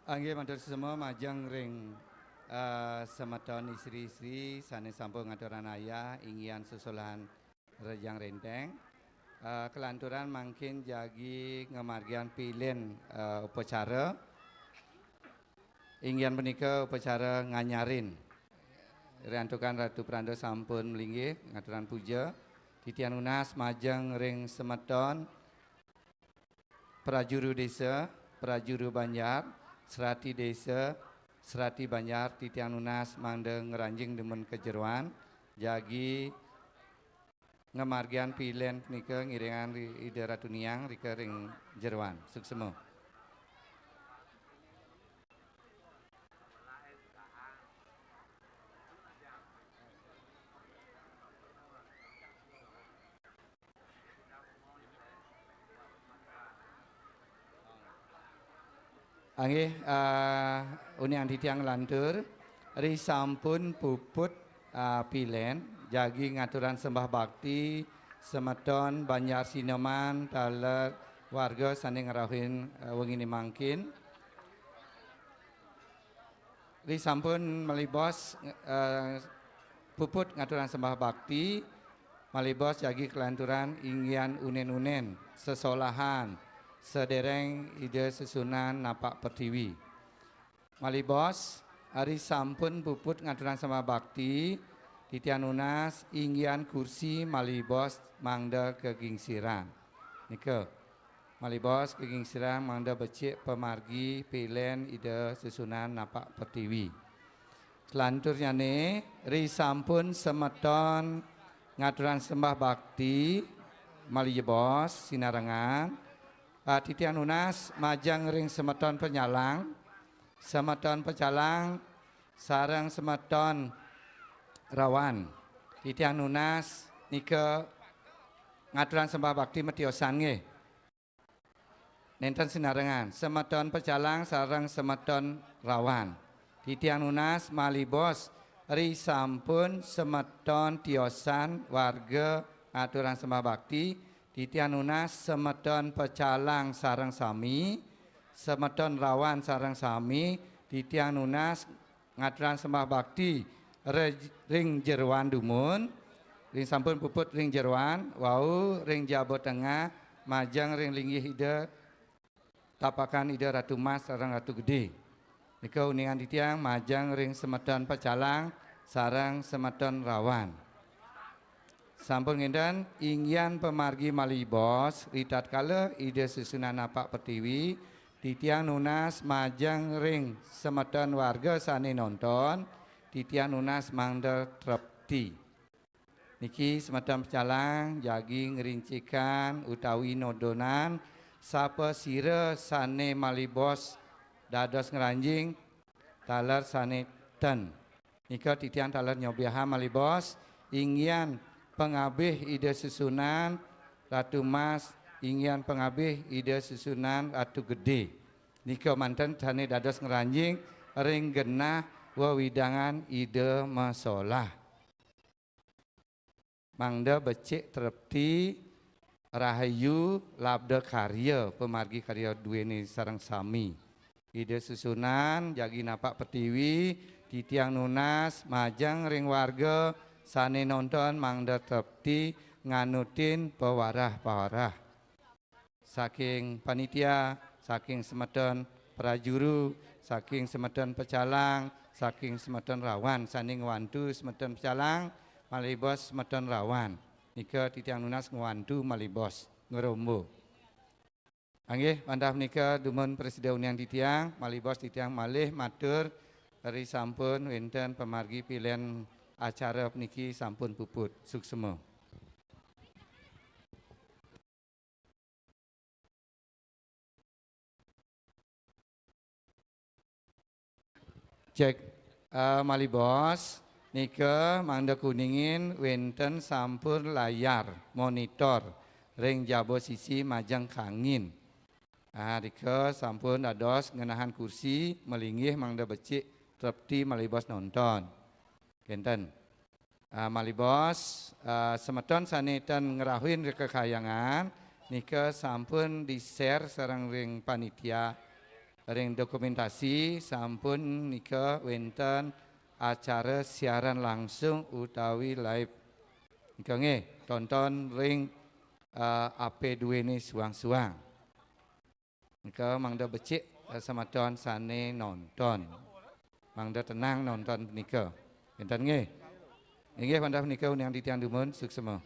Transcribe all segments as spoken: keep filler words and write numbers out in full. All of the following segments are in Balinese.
Inggih matur suksma majeng ring eh, semeton istri-istri sane sampun ngaturang ayah inggihan sesolahan rejang renteng. Eh, kelanturan mangkin jagi ngamargiang pilen eh, upacara. Inggihan punika upacara nganyarin. Riantukan Ratu Pranda sampun malinggih ngaturang puja. Titiang nunas majeng ring semeton prajuru desa, prajuru banjar, serati desa, serati banjar, titiang nunas mangda ngranjing dumun ka jeroan, jagi ngamargiang pilen punika ngiringang ri-, Ida Ratu Niang rika ring jeroan. Suksma. Inggih, eh, uning titiang nglantur, ri sampun puput eh, pilen, jagi ngaturang sembah bakti semeton Banjar Sineman taler warga sane ngrauhin eh, wengine mangkin. Ri sampun malih bos eh, puput ngaturang sembah bakti, malih bos jagi kelanturan inggihan unen-unen sesolahan sedereng Ida Sesuunan napak pertiwi. Malih bos, ri sampun puput ngaturang sembah bakti, titiang nunas inggihan kursi malih bos mangda kagingsiran. Nika, malih bos kagingsiran mangda becik pamargi pilen Ida Sesuunan napak pertiwi. Kelanturnyane, ri sampun semeton ngaturang sembah bakti, malih bos sinarengan, ah, titiang nunas majeng ring semeton pecalang, semeton pecalang sareng semeton rawan. Titiang nunas nika ngaturang sembah bakti matiosan nggih. Nenten sinarengan, semeton pecalang sareng semeton rawan. Titiang nunas malih bos, ri sampun semeton tiosan warga ngaturang sembah bakti. Titiang nunas semeton pecalang sareng sami, semeton rawan sareng sami, titiang nunas ngaturang sembah bakti re-, ring jeroan dumun, ring sampun puput ring jeroan, wau ring jaba tengah, majeng ring linggih Ida, tapakan Ida Ratu Mas sareng Ratu Gede. Nika uningan titiang majeng ring semeton pecalang sareng semeton rawan. Sampun ngenten, inggihan pamargi malih bos, ritatkala Ida Sesuunan napak pertiwi, titiang nunas majeng ring semeton warga sane nonton, titiang nunas mangda trepti. Niki semeton pecalang jagi ngrincikan utawi nodonan sapasira sane malih bos dados ngranjing taler sane ten. Nika titiang taler nyobiahang malih bos, inggihan pangabih Ida Sesuunan, Ratu Mas, inggihan pangabih Ida Sesuunan, Ratu Gede. Nika manten sane dados ngranjing ring genah wewidangan Ida Masolah. Mangda becik trepti, rahayu, labda karya, pamargi karya duene sareng sami. Ida Sesuunan jagi napak pertiwi, titiang nunas majeng ring warga sane nonton mangda trepti nganutin pawarah-pawarah saking panitia, saking semeton prajuru, saking semeton pecalang, saking semeton rawan sane ngwantu semeton pecalang, malih bos semeton rawan. Nika titiang nunas ngwantu malih bos ngrombo. Inggih, wantah menika dumun prasida uningan titiang, malih bos titiang malih matur ri sampun wenten pamargi pilen acara puniki sampun puput. Suksma. Cek, eh, malih bos, nika mangda kuningin wenten sampun layar monitor ring jaba sisi majeng kangin. Ah, rika sampun dados ngenahang kursi, malinggih mangda becik trepti malih bos nonton. Kenten. Ah, malih bos, ah, semeton sane ten ngrauhin ring kakahyangan, nika sampun di-share sareng ring panitia. ring dokumentasi sampun nika wénten acara siaran langsung utawi live. Nika nggih, tonton ring, eh, A P duwéné suang-suang. Nika mangda becik, eh, semeton sané nonton. Mangda tenang nonton nika. Wénten nggih. Inggih wantah punika uningang titiang dumun, suksma.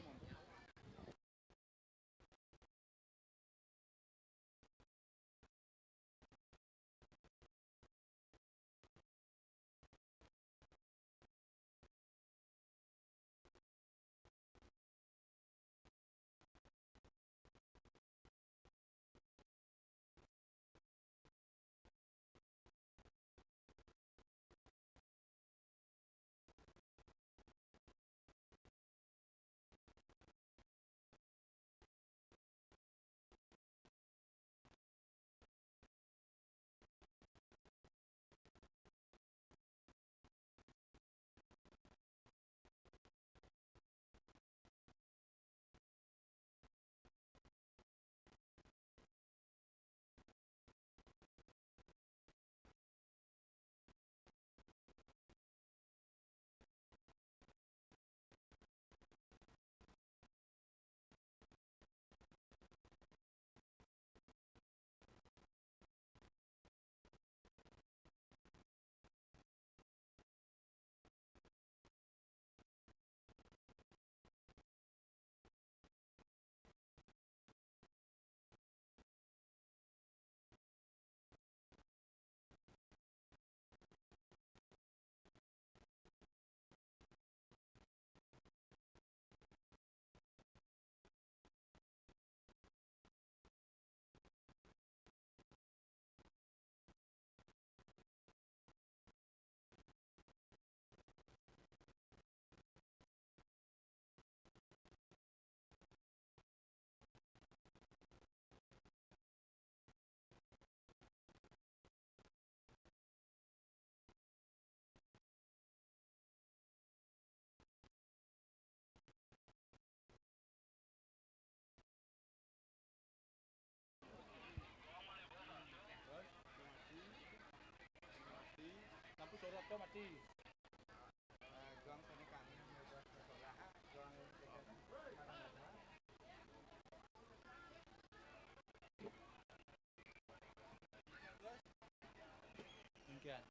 Demikian.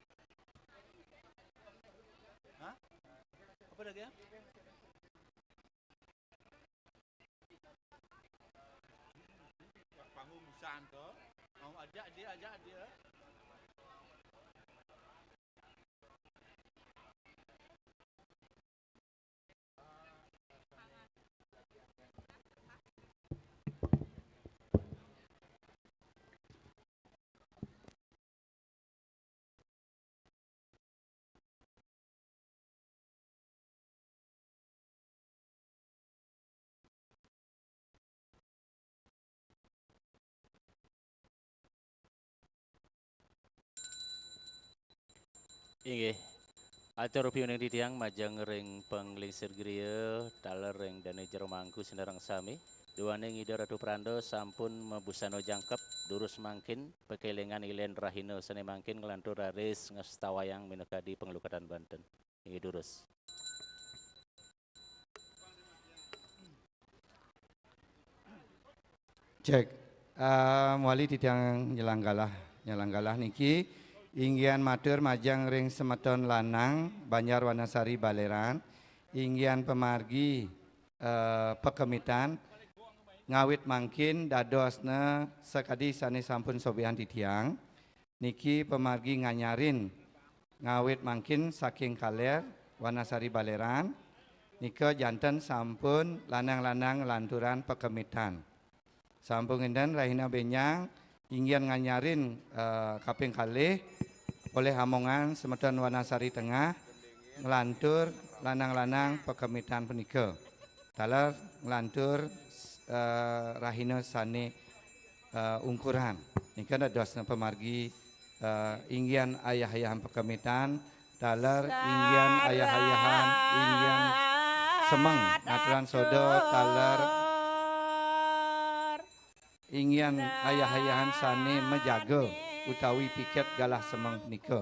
Hah? Apa lagi ya? Panggung santo. Mau ajak dia, ajak dia. Inggih. Atur piuning titiang majeng ring panglingsir griya, taler ring dané jero mangku sinareng sami. Duaning Ida Ratu Pranda sampun mabusana jangkep, durus mangkin pakélingan ilén rahina sané mangkin nglantur raris ngastawayang minakadi panglukatan banten. Inggih durus. Cek. Ah, mawali titiang nyelang galah, nyelang galah niki inggihan matur majeng ring semeton lanang Banjar Wanasari Baleran, inggihan pamargi, eh, pakemitan ngawit mangkin dadosna sakadi sané sampun sobihan titiang. Niki pamargi nganyarin ngawit mangkin saking Kaler, Wanasari Baleran, nika janten sampun lanang-lanang nglanturang pakemitan. Sampun ngénten rahina bénjang, inggihan nganyarin, eh, kaping kalih, polih amongan semeton Wanasari Tengah, nglantur lanang-lanang pakemitan punika. Taler nglantur, eh, rahina sané, eh, ungkuran. Nika dadosna pamargi, eh, inggihan ayah-ayahan pakemitan, taler inggihan ayah-ayahan, inggihan semeng ngaturang soda, taler inggihan ayah-ayahan sané majaga utawi piket galah semeng punika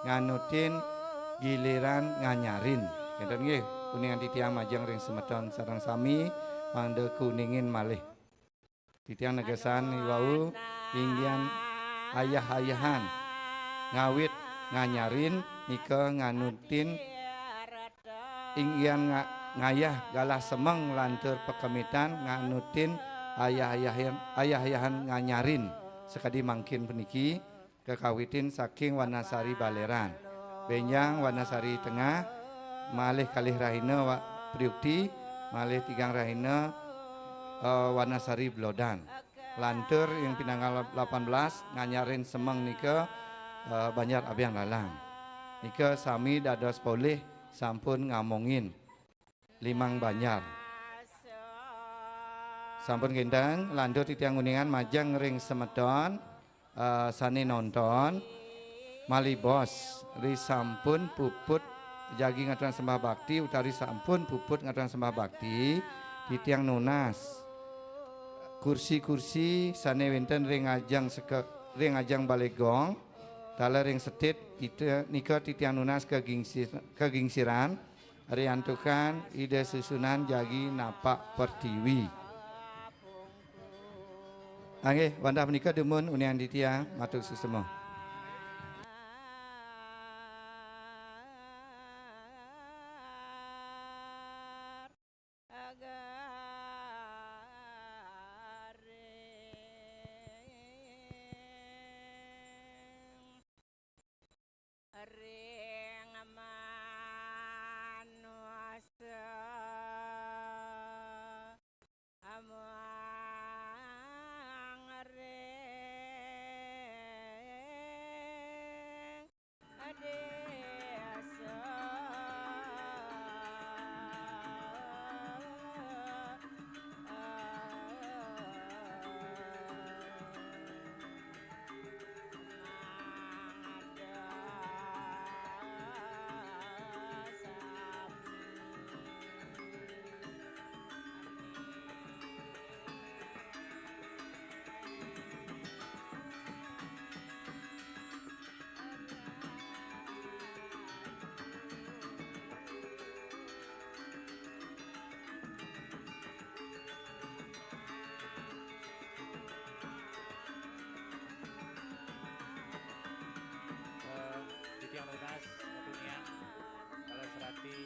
nganutin giliran nganyarin. Ngenten nggih, uningan titiang majeng ring semeton sareng sami, mangda kauningin malih. Titiang negesan iwau, inggihan ayah-ayahan ngawit nganyarin nika nganutin, inggihan nga-, ngayah galah semeng lantur pakemitan nganutin ayah-ayahan, ayah-ayahan nganyarin sakadi mangkin puniki. Kakawitin saking Wanasari Baleran. Bénjang Wanasari Tengah, malih kalih rahina wa-, Priukti, malih tigang rahina, eh, Wanasari Blodan. Lantur ring pinanggal delapan belas nganyarin semeng nika, eh, Banjar Abiang Lalang. Nika sami dados polih sampun ngamongin limang banjar. Sampun kénten, lantur titiang uningan majeng ring semeton, eh, sané nonton, malih bos, ri sampun puput jagi ngaturang sembah bakti, utawi sampun puput ngaturang sembah bakti, titiang nunas kursi-kursi sané wénten ring ajeng seke-, ring ajeng balé gong, taler ring setit, ita-, nika titiang nunas kagingsi-, kagingsiran, riantukan Ida Sesuhunan jagi napak pertiwi. Inggih, wantah punika dumun uningan titiang matur suksma. Ring manusa amang ring desa. Eh, titiang nunas, Ratu Niang, taler serati,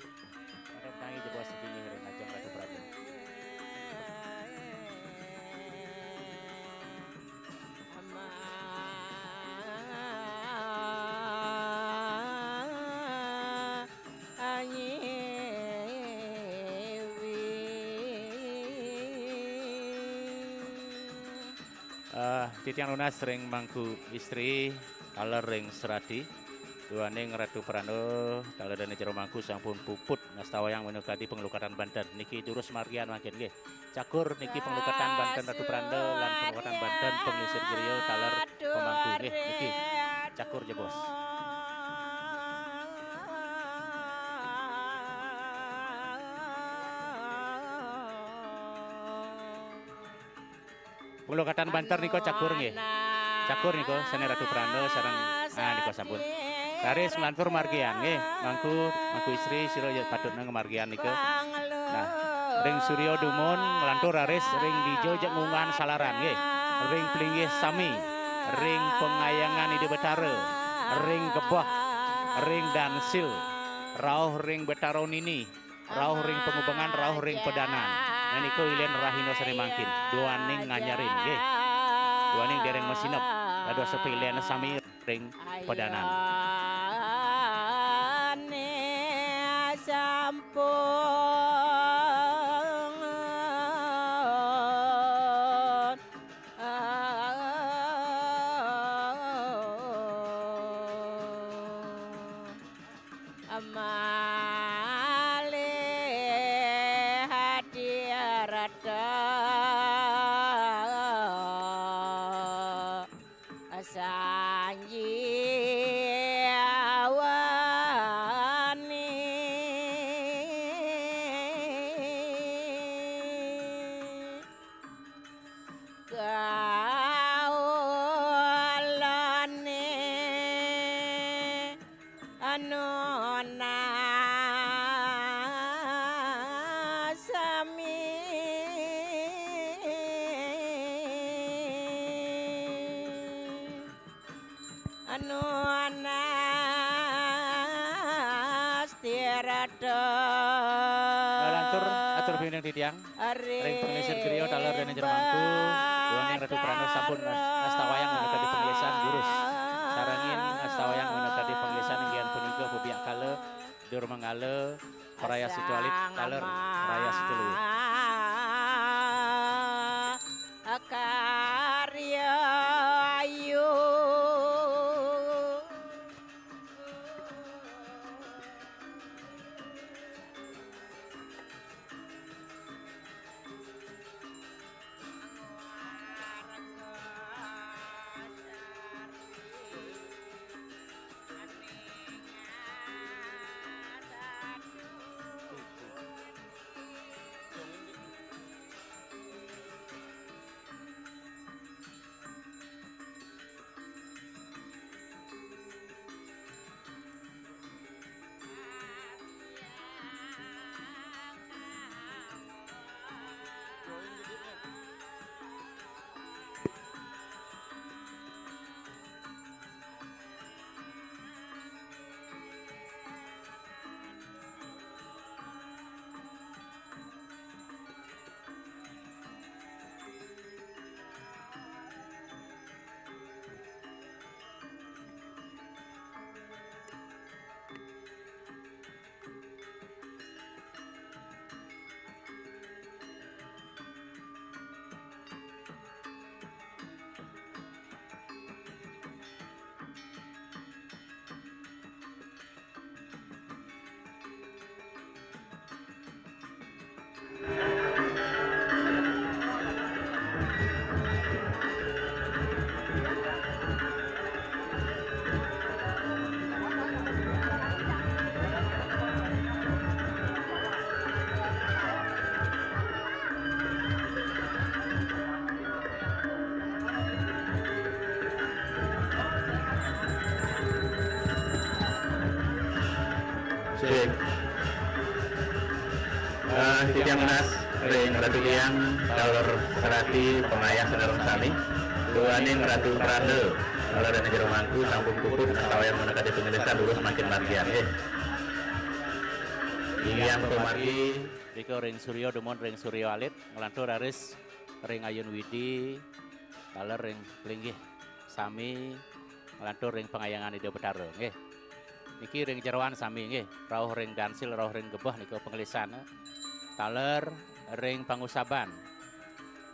madep tangi jebos sedingih ring ajeng Ratu Prabu. Eh, titiang nunas ring Mangku Istri, taler ring serati. Duaning Ratu Pranda, taler dané jero mangku sampun puput ngastawayang minakadi panglukatan banten. Niki durus margian mangkin nggih. Cakur niki panglukatan banten Ratu Pranda lan panglukatan banten panglingsir griya taler pamangku nggih niki. Cakur jebos. Panglukatan banten nika cakur nggih. Cakur nika sané Ratu Pranda sareng, ah, nika sampun. Raris nglantur margian nggih, Mangku, Mangku Istri sira ya patutna ngamargian nika. Nah, ring surya dumun nglantur raris ring dija jeg ngunggahan salaran nggih. Ring plinggih sami, ring pangayangan Ida Betara, ring gebeh, ring dansil, rauh ring Betara Nini, rauh ring pangubengan, rauh ring pedanan. Nah, nika ilén rahina sané mangkin, duaning nganyarin nggih. Duaning dereng masinep, dados sapilén sami ring pedanan. Sampun malih dirata sanjiwani. Kaulani Nuanas tirata. Lantur atur pining titiang. Ring panglingsir griya taler dané jero mangku, duaning Ratu Prana sampun as-, astawayang minakadi panglisan durus. Sarengin astawayang minakadi panglisan inggih punika bebiak kala, dur manggala, parayasita alit, taler, parayasita luih. Karya ayu. Cek. Eh, titiang nunas ring Ratu Hyang, taler serati pangayah sareng sami. Duaning Ratu Pranda, taler dané jero mangku sampun puput, astawayang minakadi panglisan durus mangkin margian, nggih. Inggih pamargi. Nika ring Surya dumun ring Surya alit, nglantur raris ring Ayun Widi, taler ring linggih sami, nglantur ring pangayangan Ida Betara, nggih. Niki ring jeroan sami, nggih. Rauh ring dansil, rauh ring gebeh nika panglisan. Taler ring pangusaban.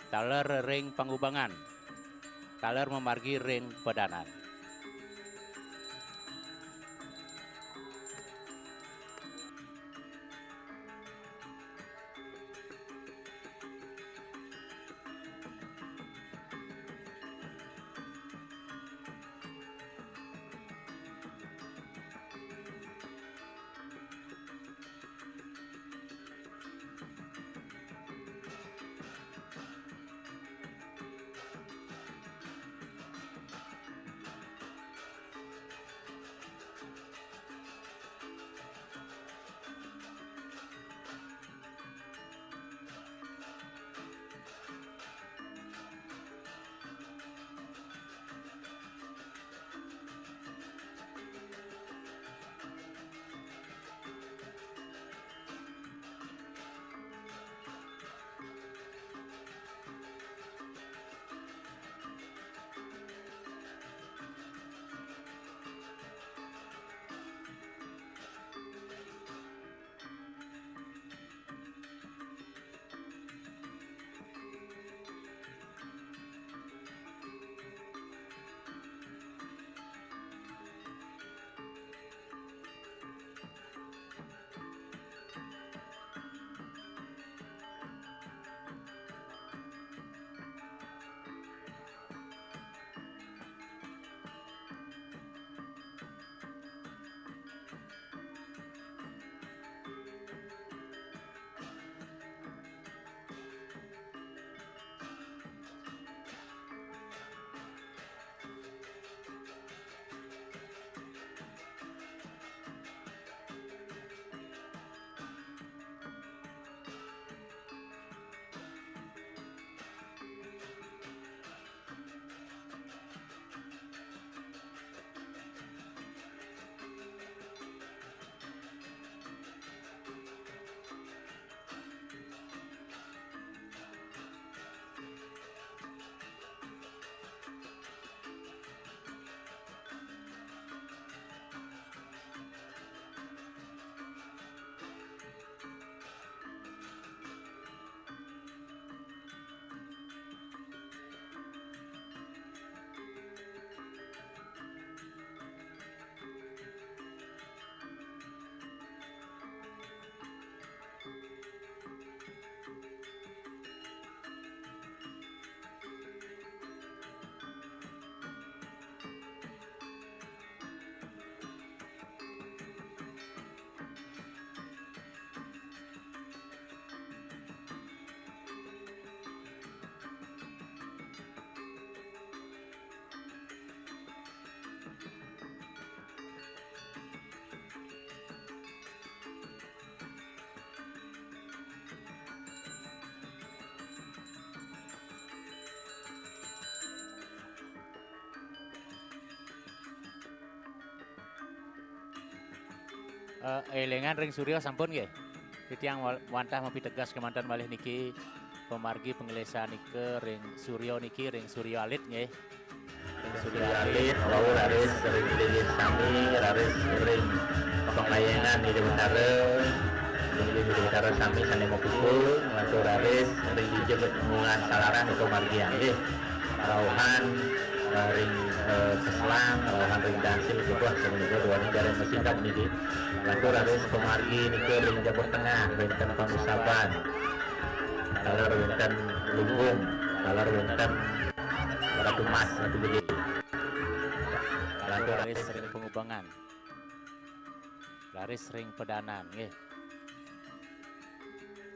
Taler ring pangubangan. Taler mamargi ring padanan. Eh, élingan ring surya sampun nggih. Titiang wal-, wantah mapiteges kemanten malih niki pamargi panglisan nika ring surya niki, ring surya alit nggih. Ring surya alit, wau raris ring lilis sami, raris ring panglayangan Ida Betara, ring Ida Betara sami sané mapupul, nglantur raris ring dija mungan salaran nika margiang nggih. Rauhan, eh, ring, eh, Seselang, rauhan ring Dansil, jebos sapunika duaning jaran masikap niki. Lantur raris pamargi nika ring Jabur Tengah, wénten Panusaban. Taler wénten Lumbung, taler wénten Ratu Mas, Ratu Gede. Lantur raris ring Pangubengan. Raris ring Pedanan, nggih.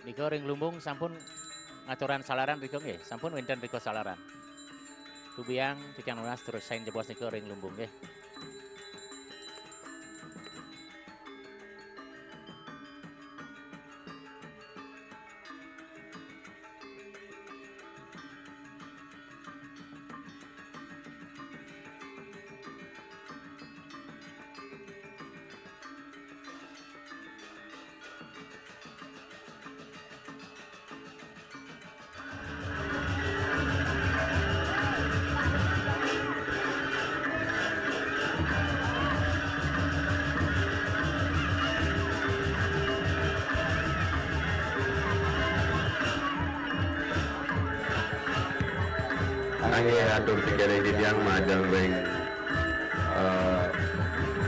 Nika ring Lumbung sampun ngaturang salaran rika nggih, sampun wénten rika salaran. Tubiang titiang nunas terus sain jebos nika ring Lumbung nggih. Inggih, atur pikiring titiang majeng ring, eh,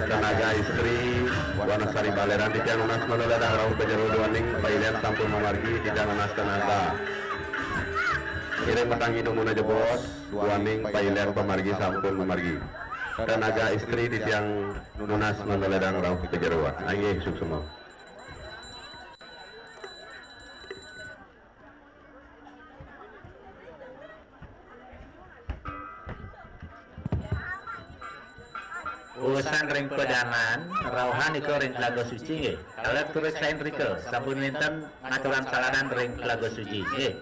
tenaga istri, Wanasari Baleran, titiang nunas mangda ledang rauh ka jero duaning pailén sampun mamargi, titiang nunas tenaga. Ngiring matanggi dumun aja, Bos, duaning pailén pamargi sampun mamargi. Tenaga istri titiang nunas mangda ledang rauh ka jero. Inggih, suksma. Usan ring Pedanan, rauhan nika ring Telaga Suci nggih. Taler terus sain rika, sampun wénten ngaturang salaran ring Telaga Suci nggih.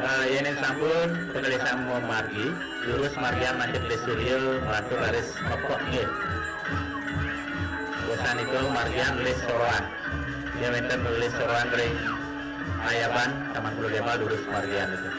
Eh, yén sampun pengelesan mamargi, durus margiang mangkin Lis Surya, matur raris mepek nggih. Wusan nika margiang Lis Soroan. Yén wénten Lis Soroan ring Ayaban, Taman Pulau Gembel, durus margiang niku.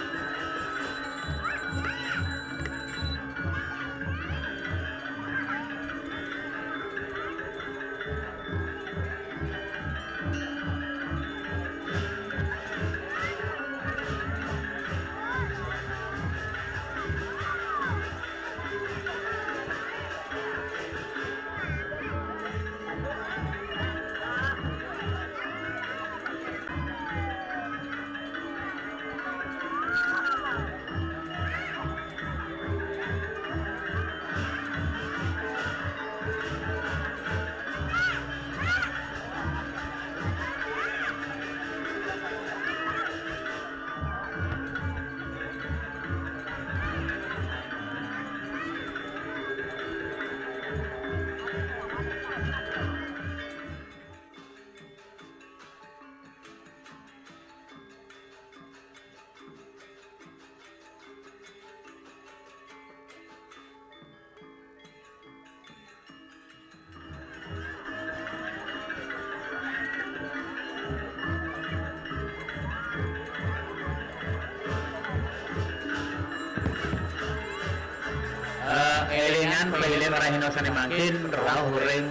Eh, élingan prililin rahina sané mangkin rauh ring,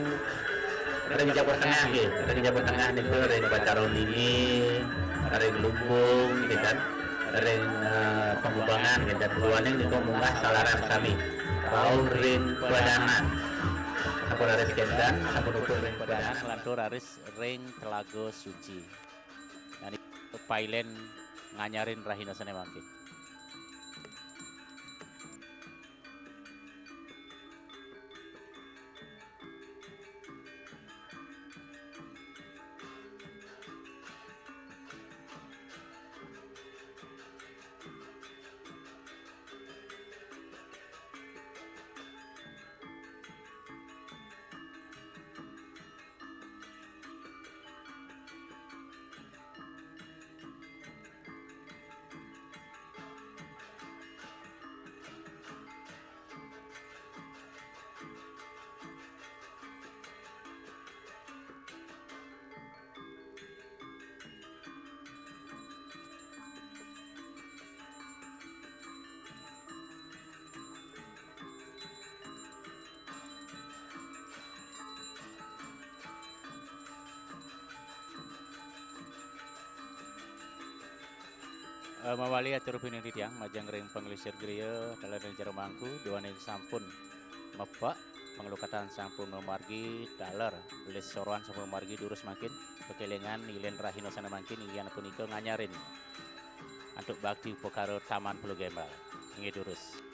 ring Jabut Tengah nggih, ring Jabut Tengah niku ring Bacarau Nini, ring Lumbung nggih kan, ring, eh, Pangubangan nggih kan, duaning niku munggah salaran sami. Rauh ring Pedana. Sampun raris kénten, sampun uput ring Pedana, nglantur raris ring Telaga Suci. Nah, niki prililin nganyarin rahina sané mangkin. Eh, mawali atur pinunas titiang majeng ring panglingsir griya, taler ring jero mangku, duaning sampun mepek, panglukatan sampun mamargi, taler Lis Soroan sampun mamargi, durus mangkin, pakélingan lilin rahina sané mangkin inggih punika nganyarin antuk bakti upakara Taman Pulau Gembel. Inggih durus.